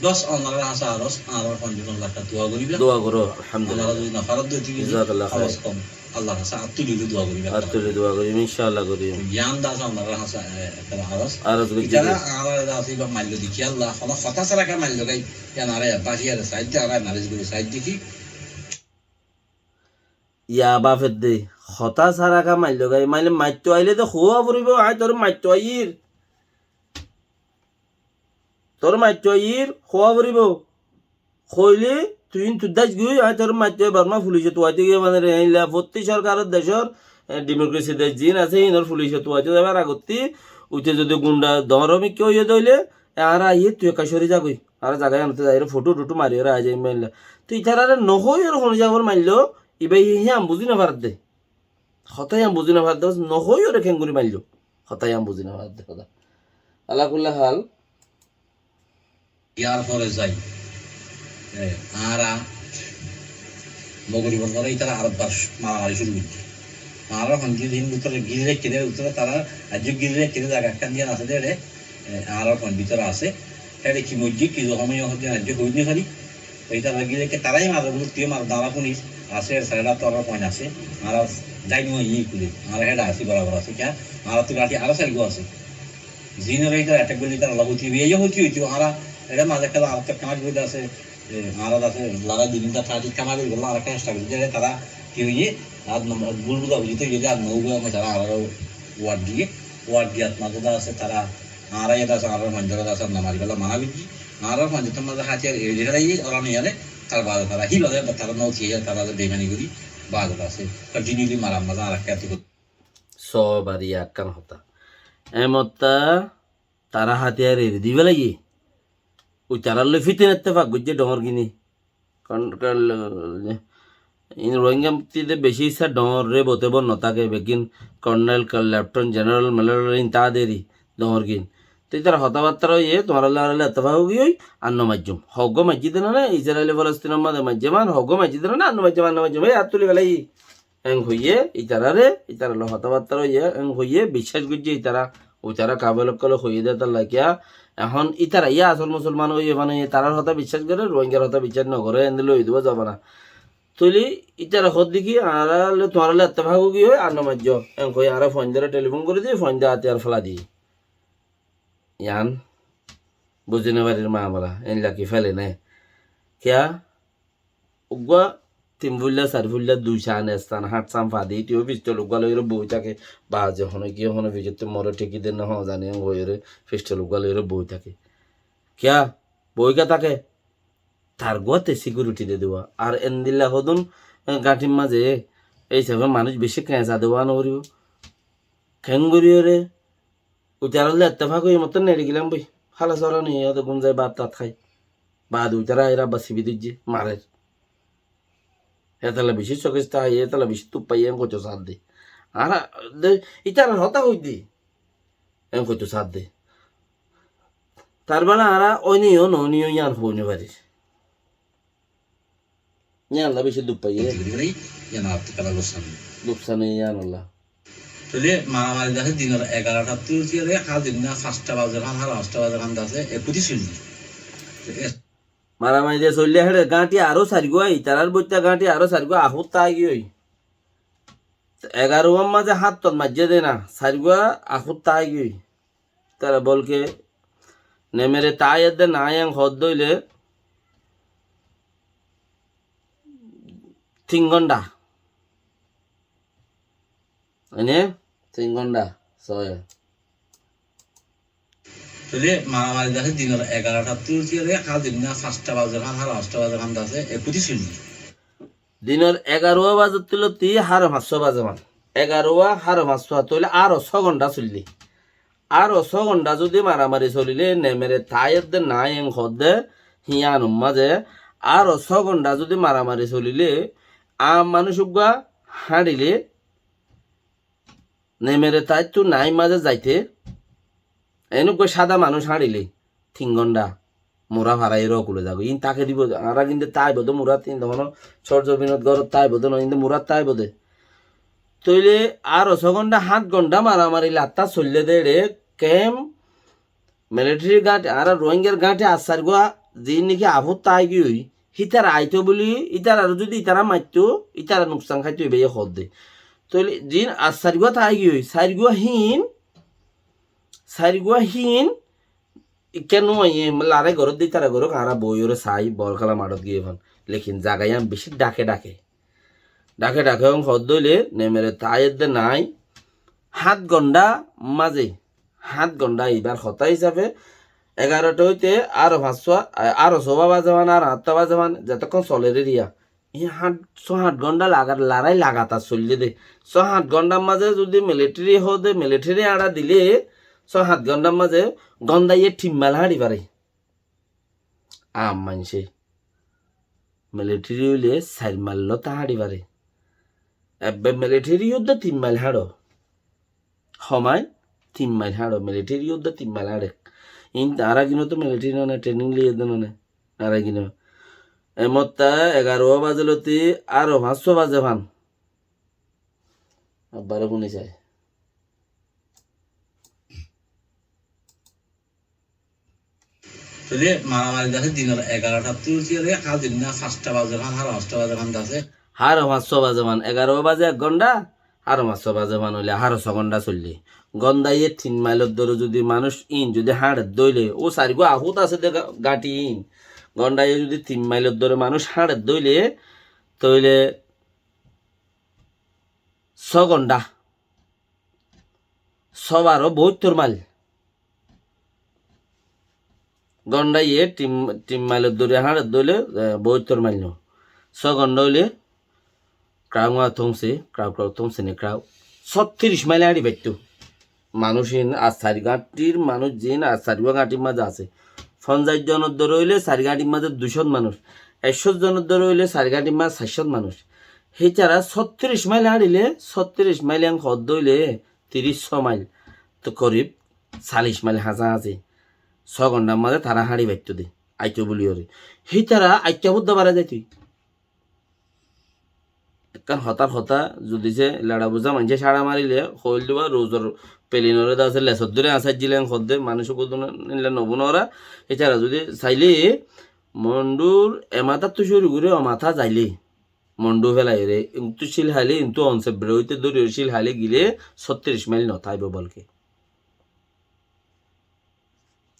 Bos, onorar hañsé aros, añárar fondor hono zagat dua goriba. Dua goró, alhamdulillah. Onorar zodi no farat dua tiki, jazakallah khair. Kos kom Allar hañsé at tuli dua goriba. At tuli dua goriba, inshallah goriba. Yián de asé onorar hañsé, e, ekkán aros. Aros goijjé de. Itara añárar de asé iba maillo de ki Allah, hono hotá sára ká maillo gai, yián añára baciyaré said de, añára manage gori said de ki. Yá bafedde, hotá sára ká maillo gai, maile maitto aile de hoó foribo, añí tore maitto aiyír. Tore maitto aiyír, hoó foribo. Hoile, tui intu dais goi, añí tore maitto aiyír, Borma fulice tuaito giyé mane re, eilla fottí sorkaror decor, e, democracy dec zin asé, inor fulice tuaito zaibar agottí, uite zodi gunda dóñr mikká óiye de óile, e, añára aiyé tui ekka sori za goi. Añára zaga yiánottú zaiyóre foto-toto mariyóre aái zaiyum bólla. Toi itarare no hoiyóre hon hísabor maillo, iba hí-, híyan buzí no faredde. Hotá híyan buzí no faredde, bos no hoiyóre keéngorí maillo. Hotá híyan buzí no faredde, hotá. Ala kulli hal. Yar fore zai. E, añára Mogoribor fore ítara arekbar maramari cúru goijjé. Añárar fondor bútore giri raikké de, bútore tará aijjó giri raikké de zaga ekkán diyan asé de ére, e, añárar fondor bútore asé. Héçe ki moijjé, ki zohom óiye, hoddin aijjó hoi no fari. Toi tará giri raikké, tarái marer, bútore tuiyó marer, añára fúnir asé, sairé to añárar fon asé. Añára zaini óiye kule, añára héçe asé, borabor asé, kiyá? Añárattú gañthi aró sairgua asé. Zinore ítara attack goille ítara loi hoti óibo, iyó hoti óito, añára ére maze kela añárattú kemar gorí asé, e, añára asé, lorái dui din ta thirty kemar gorí, añára kemar gorí, tará ki óiye, ar no, bul buzabuzit óiye, ar no óibo, añára añárar ward diye, ward diyat maze asé, tará añára iyá asé, añárar manjor asé, no mari bela mana goijjé, añárar manjor maze hátiyar eri félaiye, ora no iyáre, tar bade tará hí bade, tará no hoti óiye, tar bade beimani gorí, bade asé, continuously marar maze añára kiyá Sóbari ekkán hotá. Emottá tará hátiyar eri di félaiye. Ui tarár loi fitin ettefak goijjé dhoóñr gine. Kon-, kol-, in Rohingya mukti de beci issá dhoóñr re bote bon no táke, beggín colonel, kol-, lieutenant general, melonel in tá deri dhoóñr gin. Te ítara hotábattára óiye, tuáñrar loi añárar loi ettefak ói giyói, ar no maijjum. Hoggúa maijjé de no né, Israel e Falastinor maze maijjé man, hoggúa maijjé de no né, ar no maijjum, ar no maijjum, ei ar tuli félaiye. Eén hoiyé, ítararé, ítarar loi hotábattára óiye, eén hoiyé, biccác goijjé ítara, uitara kafir ókkole hoiyé dé talla kiyá. Ehón ítara yá asól musolman óiye mane, tarár hotá biccác goré, Ruáingar hotá biccác nogoré, endilla ói dibo zobana. Tóile ítara hoódde ki, añára loi, tuáñra loi ettefak ói giyói, ar no maijjó. Eén hoi añára foindóre telifón gorí di, foindóre átiyar félai di. Yián buzí no farir mamela, eén laki féle né. Kiyá? Uggúa tin fuilla, sair fuilla, dui san, ek san, hát san fadi, ítara pistol uggúa loiyóre boi táke, ba ze hone ki hone fisottú more theki de no hone zani, eén hoiyóre pistol uggúa loiyóre boi táke. Kiyá? Boi kiyá táke? Tar guáte security de diba. Ar endilla hodún, e, gañthir maze, ei hísabe manúic beci keñsa de wá no foribo. Keéngorí óre, uitarár loi ettefak óiye mottón neçi gilam boi. Hálas, ora no iyóde gúm zai, bát tat hái. Baade uitara aiyóre abbar sibi dóijje, marer. Hétolla beci sokis táiye, hétolla beci duk faiye, eén hoito saádde. Añára de, ítarar hotá hoidde, eén hoito saádde. Tar mane añára óiniyó noóiniyó yián hoi no farir. Yián olla beci duk faiye. Yián añárattú kela luksan. Luksan yián olla. Tóile maramari de asé dinor egarotattú uthiyóre, hár dinna fañsta bazer hán, hár fañsta bazer hán de asé, ekkuti soillé. Maramari de soillé héçe gañthi aró sairgúa, ítarar boitta gañthi aró sairgúa ahút táigiyói. Egarouwar maze háttot maijjé de na, sairgúa ahút táigiyói. Tara bolke nemere táyedde naáiyen hoódde óile tin gónda. Oine? Tin gónda. Sóiye. Tóile maramari de asé dinor egarotattú uthiyóre, hár dinna fañsta bazer hán, hár fañsta bazer hán de asé, ekkuti soillé. Dinor egarouwa bazottú loti háre fañssúa baze man. Egarouwa, háre fañssúa, tóile aró só gónda soillé. Aró só gónda zodi maramari solilé, nemere táyedde naáiyen hoódde, híyanor maze Aró só gonda zudi maramari solile, aam manúic uggúa háñçile, Nemere taáittu naáir mazé zaite, eén uggúa sáda manúic háñçile, tin gonda mura faraiyóre ókule zagói. Iín táke dibo, añára kintú táibo de murát, iín de honó sórzobinot górot táibo de no, iín de murát táibo de. Tóile aró só gonda, háñt gonda maramari lattá soillé de eçé, kemp, militeri gáñthi, añára Ruáingar gáñthi assairgúa ziín néki afót táai giyói, hítara aitó buli, ítararé zudi ítara maittó, ítara nuksan háito ibáye hoódde. Tóile ziín assairgúa táai giyói, sairgúa híin, sairgúa híin, ikká no aiyé, larái goródde ítara gorók, añára boóiyoré saái, bol kéla maçót giyé fán. Lekin zaga yían bicí dháke dháke. Dháke dháke hoódde óile, nemere taáiyedde nái, háñt gonda mazé, háñt gonda ibár hotá hísafe, egaróta óite aró fañssúa, aró sóba bazefán, aró añáttua bazefán, zetókkon soler eriya. Iín háñt, só háñt gonda lagar, larái lagatar soillé de. Só háñt gondar mazé zudi militeri hoóde, militeri añça dile, só háñt gondar mazé gondaye tin mail háñçi fare. Aam maincé. Militeri óile sair mail lóta háñçi fare. Ebbe militeri yuddo tin mail háñço. Homai tin mail háñço, militeri yuddo tin mail háñçe. Iín añára gínoto militeri none, trening loiyé de none. Añára gíno. Emotta egaró baze lóti aró fañssúa baze fán. Abbaró fúni sai. Tóile maramari de asé dinor egarotattú uthiyóre hár dinna fañsthá baze fán, hár fañsthá baze fán de asé. Hár fañssúa baze fán, egaró baze ek gonda, hár fañssúa baze fán óile hár só gonda soillé. Gondaye tin mailor dóre zudi manúic iín zudi háñçedde óile, ó sairgúa afót asé de ga-, gáñthi iín. Gondaye zudi tin mailor dóre manúic háñçedde óile, tóile só gonda. Só baró boóittor mail. Gondaye tin, tin mailor dóre háñçedde óile, e, boóittor mail no. Só gonda óile krauk ma tómse, krauk krauk tómse ne krauk. Sóttiríc mail háñçi faittó. Manúic iín ar sair gáñthir manúic ziín ar sairgúa gáñthir mazé asé. Fonzaic zonor dóre óile sair gáñthir mazé duicót manúic. Ekcót zonor dóre óile sair gáñthir mazé saircót manúic. Hítara sóttiríc mail háñçile, sóttiríc mail en hoódde óile tiríc só mail. Tó korib callic mail hañsahañsi. Só gondar mazé tará háñçi faittó de. Aitó buliyóre. Hítara aitta fudda barái zaitó. Ekkán hotár hotá, zudi se leça buzá maincé cáça marile, hoóil diba, rouzor pelinoré de asé, lesor dóri añsáijjilé en hoódde, manúic uggúa duna nilla nobuna óra, ítara zudi sailé, Mondhur e matáttu cúru gorí o matá zailé, Mondhu félaiyóre, intú cíl hailé, intú onse beroóite dóri cíl hailé gilé, sóttiríc mail no táibo bolke.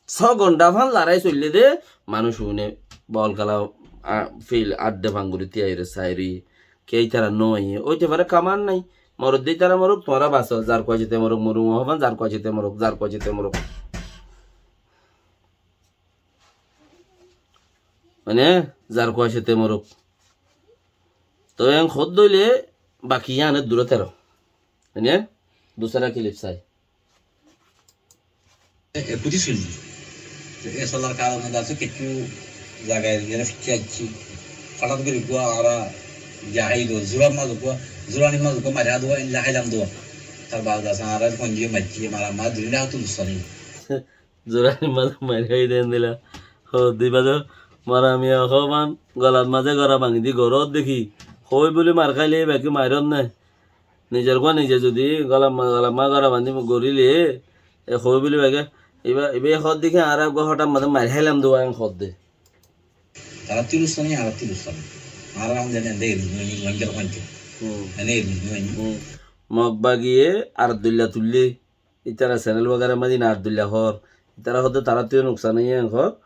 Só gonda fán larái soillé dé, manúic uine bol kéla, a, fil adde fanguri tíyaire sairi, ke ítara no aiyé, óite fare kamar nái, morodde ítara morok, tuáñra basó, zar kuacite morok, moru mohofán, zar kuacite morok, zar kuacite morok. Mane, zar kuacite morok. Toi en hoddé óile baki yían e dure tero. Mane, dusara kilip sai. E, e, kuthi sil. E, e solar karone dase kichu zaga ere fichi acchi. Hotat gori gua ara jahai do, zurar maze gua, zurani maze gua mari hadu, en lahailam do. Tar baade dase ara konji macchi, mara ma duri na tu dusani. Zurani maze mari hoi den dila. Ho, diba do, mara miya hoban, golar maze gora bangi di gorot deki. Hoi buli mar khaile baki mairot ne. Nizor gua nize zudi gola ma, gola ma gora bandi gorile, e hoi buli bage, iba, iba e hodde ki ara gua hotat maze mari hailam duwa en hodde. Tara tilus tani, ara tilus tani. Ara hon den ende ilu, ilu, ilu, ilu, ilu, ilu. Hmm. Ene ilu, ilu, ilu. Hmm. Mog bagiye ar dulla tulle. Itara channel wagera maze na ar dulla hor. Itara hodde tara tuyo nuksan oye en hor.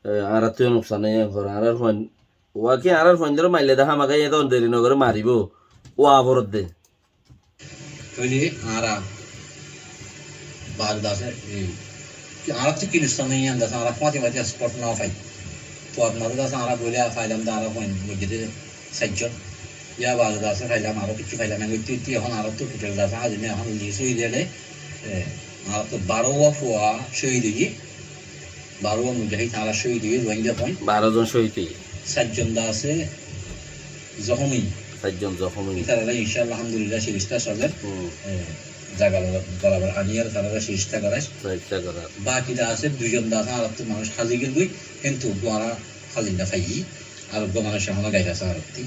E, ara tuyo nuksan oye en hor. Ara hon Waki añárar fuaindóre maille de hámaká yían deri nogore maribo. Wa forodde. Tóile añára baade dase, e, ki añára to ki nuksan óiye, dase añára fúañti fúañti spot no fai. Fuat maze dase añára boile failam de añára fuain mojjede saijjon. Yá baade dase failam, aró kissú failam, en goitte goitte ehón añára to total dase añára ehón list óiye de, e, añára to baró wa fua cóhid óiye. Baró mujahid añára cóhid óiye, Ruáingga fuain. Baró zon cóhid óiye. Sair zon de asé zohómi. Sair zon zohómi. Ítararé incállah alhamdulillah siristá solér. Hmm. E, zaga borabor aniyóre tararé siristá goráir. Siristá goráir. Baki de asé dui zon de asé añáráttu manúic házi giyói, kintu uggwá añára házi no faiyí. Ar uggwá manúic ehóno gair asé añáráttu.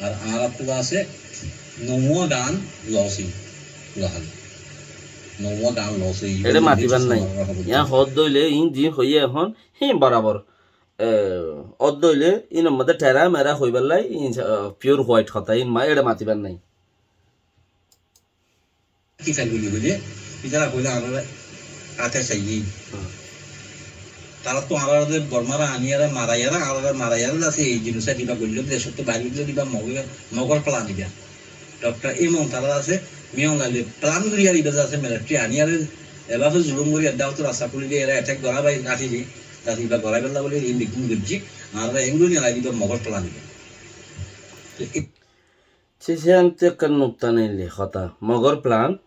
Ar añáráttu de asé nouwá gan loss óiye. Uggwá házi. Nouwá gan loss óiye. Ére matibar nái. Yián hoódde óile, iín ziín hoiyé ehón, híin borabor. E, ódde óile, ínor modde thera mera hoibálla, in, e, pure white hotá, in ma-, ére matibar nái. Ki fail buli hoile, ítara hoile añára ate saiyí. Hmm. Tará to añára de Bormare aniyóre maraiyóre, añára maraiyóre de asé ei genocide iba goillé, decóttu bair goillé iba Mogor, Mogor plan iba. Doctor Hemon tará asé, Min Aung Hlaing plan gorí ar iba asé military aniyóre, ebafe zulum gorí, edda hoto rasta kúli di, ere attack gorá bai, káti di, tate iba goráibálla buli, in beggún goijjí, añára engori nilai diba Mogor plan iba. Cician te ekkán nukta neille hotá. Mogor plan,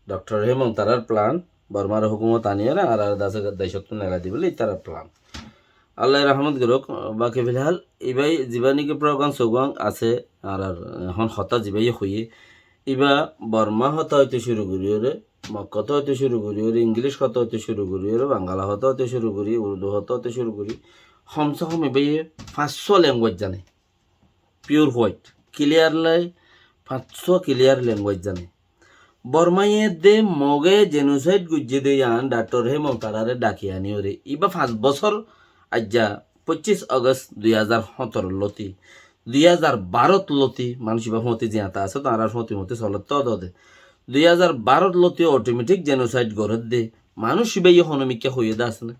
Doctor Hemon tarár plan, Bormar hókumot aniyóre añárar dase, decóttu nilai dibálla ítarar plan. Allaye rahmot gorók, baki filhal, íbai zibá niki program sogram asé, añárar ehón hotá zibáye hoiyé, íba Borma hotá óite cúru goríyore, Mog hotá óite cúru goríyore, English hotá óite cúru goríyore, Bangala hotá óite cúru gorí, Urdu hotá óite cúru gorí, hom se hom íbaye fañs cót language zane. Pure white, clearly, fañs cót clear language zane. Bormaye de Moge genocide goijjé de yián Doctor Hemon tarare dhaki aniyóre. Íba fañs bosór aijja poccís August dui házar hóñtoro lóti, dui házar barot lóti, manúic íba fúañti ziyata asé, tarár fúañti moti solér to dode. Dui házar barot lóti automatic genocide gorér de, manúic íbaye honó mikká hoiyé de asé né?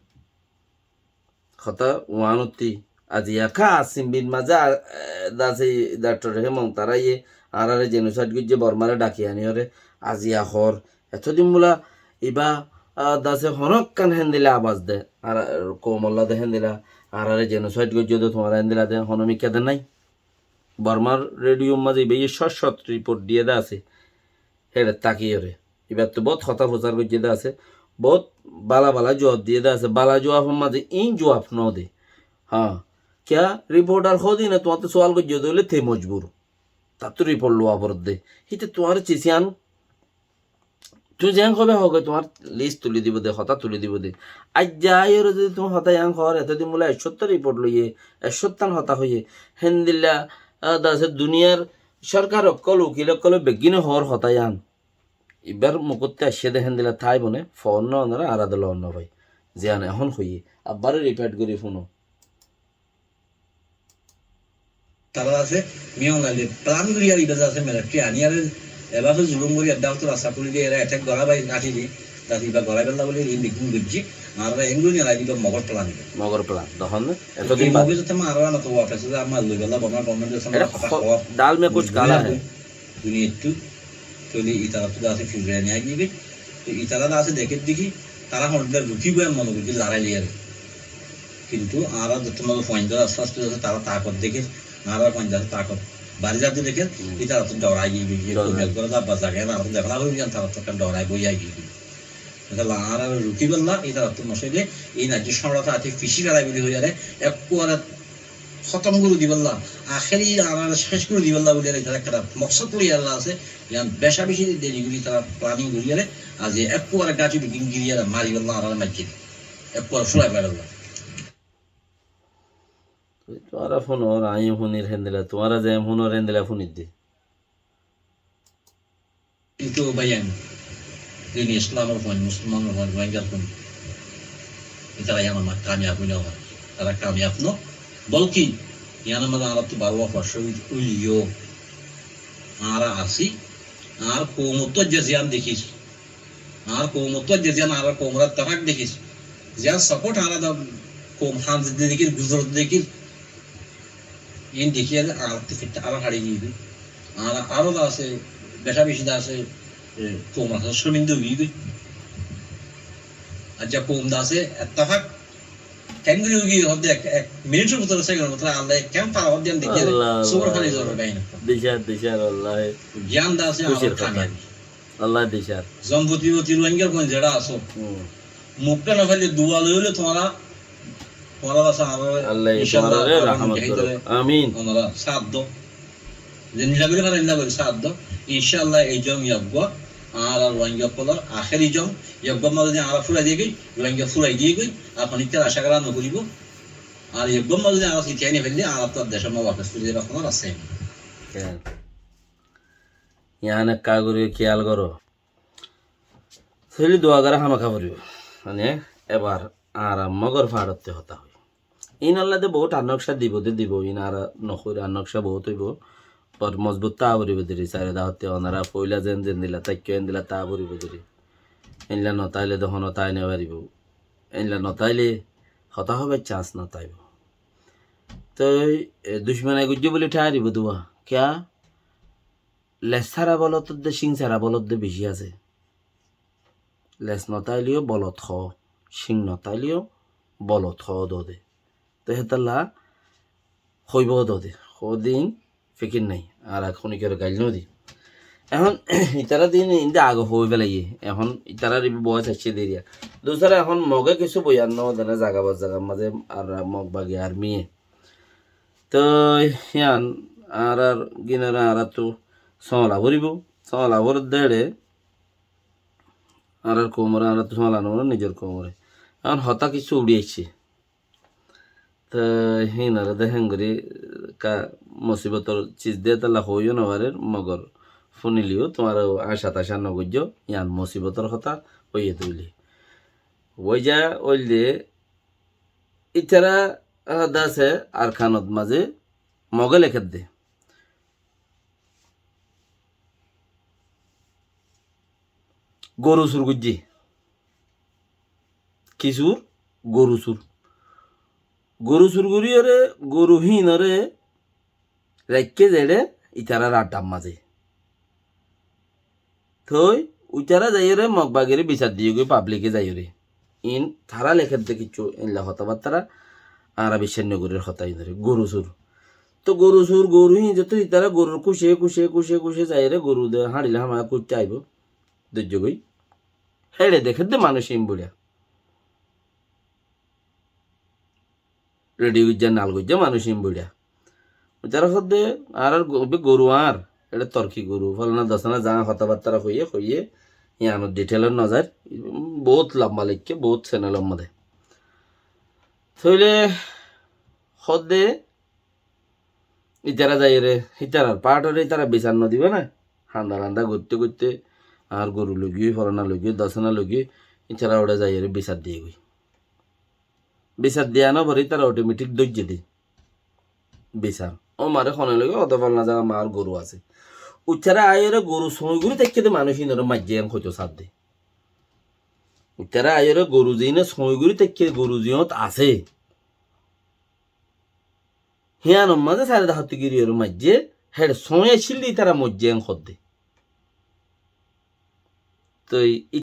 Hotá uánottí, aziya ká Asim bin mazé, a, e, dase Doctor Hemon taráye añáráre genocide goijjé, Bormáre dhaki aniyóre, aziya hoór. Etodin bóla ibá, a, dase honókkán héndilla abas de, añára koumolla de héndilla, añáráre genocide goijjé de tuáñra héndilla de, honó mikká de nái. Bormár rediyor mazé ibáye cót cót report diyé de asé. Héçe tákiyóre. Ibáttu bóut hotá fusár goijjé de asé, bóut bála bála juab diyé de asé, bála juabor mazé iín juab no de. Há, kiyá reporter hoó de ne tuáñtte sual goijjé de óile te mojbur. Tattú report luwa foredde. Híte tuáñre ciciyan, tuñí zeén hoibá hoóge tuáñr list tuli dibo de, hotá tuli dibo de. Aijja aiyóre zodi tuñí hotá yián hoór, etodin bóle ekcótta report loiyé, ekcóttan hotá hoiyé, héndilla, a, dase duniyar sorkar ókkol, ukil ókkole beggíne hoór hotá yián. Ibár mukótte aiccé de héndilla táibo né, foónna onora añára de loon no fai. Ziyán ehón hoiyí, abbáre repeat gorí fúno. Tará asé, Min Aung Hlaing plan gorí ar ibá asé, military aní ar ebafe zulum gorí, edda hoto rasta kúli di, ere attack gorá bai, káti di, tate ibá goráibálla bóli, in beggún goijjí, añára engori nilai diba Mogor plan ibá. Mogor plan, tokón né? Etodin bad. Moge zate añára na to wafes, añára loibálla, Bormar government zate añára hotá hoó. Dal mein kuch kala hai. Duniyattú, tóile itaráttu de asé fizure niya giyói. Te itará de asé dekér deki, tará honódin rukibo em mone goijjé lorai loiyóre. Kintu añára zottót fuain dór asté asté asté tará takot dekér, añárar fuain dór asté takot bari zade dekér, hmm, itaráttu dhorai giyói, dhorai. Ekku mel goré de abbar zaga, añára to dekóna foribo, iyan taráttu ekkán dhorai boi ai giyói. Etalla añára rukibálla, itaráttu no soile, ei naijjó cómrata ati fici felai buli hoiyóre, ekkuware hótom gorí dibálla, ahéri añára céc gorí dibálla buli hoiyóre, itará ekkán moksód loiyóre asé, yián beca beci deri gorí itará planning gorí hoiyóre, aijja ekkuware gáñti lugin giri hoiyóre maribálla añára maijjé. Ekkuware fulai felaibálla. Tuáñra fúnor, añí fúnir héndilla, tuáñra ze fúnor héndilla fúnir de. Kintu báiyain, dini Islamor fuain, Musolmanor fuain, Rohingyar fuain, itará yián mazé kamiyab ói no fare. Tará kamiyab no, bolki yián mazé añárattú baro wafat cóhid óileyo añára así, añár koumottú aijja ziyán dekír, añár koumottú aijja ziyán, añárar koumor ettefak dekír, ziyán support añárar koum hanzede dekír, guzorede dekír, iín dekíyore añárattú fitta aró haçi giyói. Añára aró de asé, beca beci de asé, e, koumor hañsé córminda ói giyói. Aijja koum de asé ettefak, keéngori ói giyói hoódde ek, ek minitor bútore, sekendor bútore Allaye keén fara hoódde yián dekíyore, Allah, sóbor Allah, faní Allah. Zor ói giyói. Dicár, dicár, Allah. Yián de asé añárar kúcir kamiyab. Allah dicár. Zompoti poti Rohingyar fuain zeçá asó. Hmm. Mukká no faile dua loi óile tuáñra Tuáñra bása añára, Allah ye incállah, tuáñrare añára rahmot mujahid goró. Óre. Amin. Onora sáat do. Zendilla gorí faro endilla gorí sáat do. Incállah, ei zon eggúa, añára Ruáingga ókkolor ahéri zon, eggúar mazé zodi añára fúrai diyé goi, Ruáingga fúrai diyé goi, ar honíkkar acá gorá no foribó. Ar eggúar mazé zodi añára zitiyai no faillé, añára to ar decór mazé wafes firi zaibar hono rasta nai. Yián ekká gorí kéyal goró. Tóile dua gorá hámaká foribó. Mane, ebar añára Mogor fañçottú hotá hoi. Ín ollá de bout ar nokcá dibou de dibou, ín añára no hoir, ar nokcá bout óibou. Bor mozbut táa foribó deri, sairó dahottú onora foila zen zendilla táikko, endilla táa foribó deri. Endilla no táile de hono tái no faribó. Endilla no táile hotá hoibar chance no táibo. Toi, e, ducmon e goijjé buli tháñribó dua. Kiyá? Les sára bolot de, cíng sára bolot de beci asé. Les no táileyó bolot hoó, cíng no táileyó bolot hoó dóde. Te hétolla hoibó dóde. Hoó de ín fikir nai. Ar ek honíkkare gail no di. Ehón itará de ín, ín de age hoi felaiyé. Ehón itarár ibá boyos aiccé de eriya. Dusara ehón Moge kissú boyan no dene zaga ba zagar mazé ar Mog bagi armiye. Toi yián añárar ginore añárattú sóola foribó, sóola foredde ére añárar koumore añárattú sóola no foribó, nizor koumore. Ehón hotá kissú uçí aiccé. Toi híinore de héngorí ka musibotor ciz de hétolla hoiyó no farer, mogor fúnileyó tuáñra aca taca no goijjó, yián musibotor hotá óiye de óile. Óiza óilde Ítara, ah, dase Arkanot mazé Moge lekédde. Goru sur goijjé. Ki sur? Goru sur. Goru sur goríyore, goru híinore raikké zeçé itarar addar mazé. Toi uitara zaiyóre Mog bagire bisar diyé goi, pablike zaiyóre. Iín tará lekédde kiccú, éilla hotábattára añára biccác nogorír hotá iín dóre. Goru sur. Toi goru sur, goru híin zettó itara gorur kúce, kúce, kúce, kúce zaiyóre goru de háñçile hámaka kuittá aibó. Dóijjo goi. Héçe dekédde manúic iín buçá. Redi goijjá, nal goijjá manúic iín buçá. Tará hoódde, añárar go-, be goru añár, eçé torki goru, folana dosana zañá hotábattára hoiyé, hoiyé, yiánor diteilot nozair, bout lamba laikké, bout senelor modé. Tóile hoódde, ítara zaiyóre, ítarar paáthore ítara bisar nodibá né? Handa randa goitté goitté, añár goru loigiyói, folana loigiyói, dosana loigiyói, ítara uçé zaiyóre bisar diyé goi. Bisar diya no fore, ítara otometik dóijje de. Bisar. Ó mare hone loge, óde folana zaga maár goru asé. Uitara aiyóre goru sói gorí táikke de manúic ínore maijjé en hoito sádde. Uitara aiyóre goru ziíne sói gorí táikke goru ziyót asé. Híanor mazé sairó dahottí giriyóre maijjé, héçe sói accíl de ítara moijjé en hoódde. Toi